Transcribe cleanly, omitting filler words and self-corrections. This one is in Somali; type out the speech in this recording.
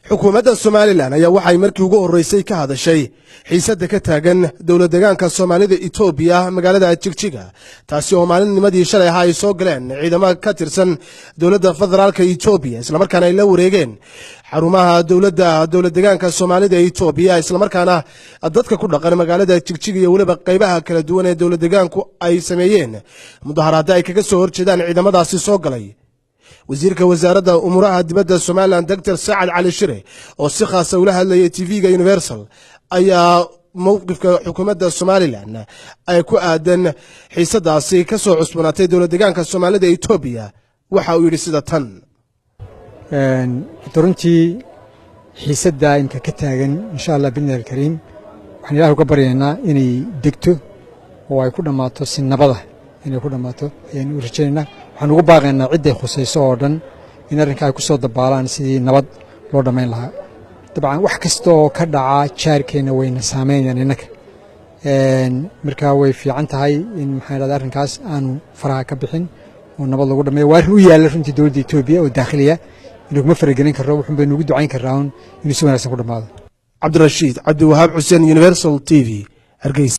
Xukuumadda Somalilan ayaa waxay markii ugu horreysay ka hadashay xiisadda ka taagan dowlad deegaanka Soomaalida Itoobiya, magaalada Jigjiga, taasi oo maalinnimadii shalay ahaa ay soo galeen ciidamo ka tirsan dowladda federaalka Itoobiya, islamarkaana ay la wareegeen xarumaha dowladda dowlad deegaanka Soomaalida Itoobiya, islamarkaana dadka ku dhaqan magaalada Jigjiga iyo weliba qaybaha kala duwan ee dowlad deegaanku ay sameeyeen mudaharaadda ay kaga soo horjeedaan ciidamadaasi soo galay. Wasiirka wasaaradda umuuraha dibadda Somalilan, Doctor Saacad Cali Shire, oo si khaasa ula hadlayay TV-ga Universal, ayaa mowqifka xukuumadda Somalilan ay ku aadan xiisadaasi ka soo cusbanaatay dowlad deegaanka Soomaalida Itoobiya waxa uu yidhi sida tan. Runtii xiisadda imka ka taagan, insha Allah biidni alkariim, waxaan Ilaah uga baryaynaa inay degto oo ay ku dhammaato si nabada. Inay ku dhammaato ayaan u rajaynaynaa. Waxaan ugu baaqaynaa cidday khusayso oo dhan in arrinka ay ku soo dabaalaan sidii nabad loo dhammayn lahaa. Dabcan, wax kasta oo ka dhaca jaarkeenna wayna saameynayaan innaka. Marka way fiican tahay in, maxaa dhahda, arrinkaas aanu faraha ka bixin oo nabad lagu dhameeyo. Waa arrin u yaalla runtii dowladda Itoobiya oo daakhiliya, inaguma faragelin karro. Wuxuun baynu ugu ducayn karraa un inuu si wanaagsan ku dhammaado. Cabdirashiid Cabdiwahaab Xuseen, Universal TV, Hargeysa.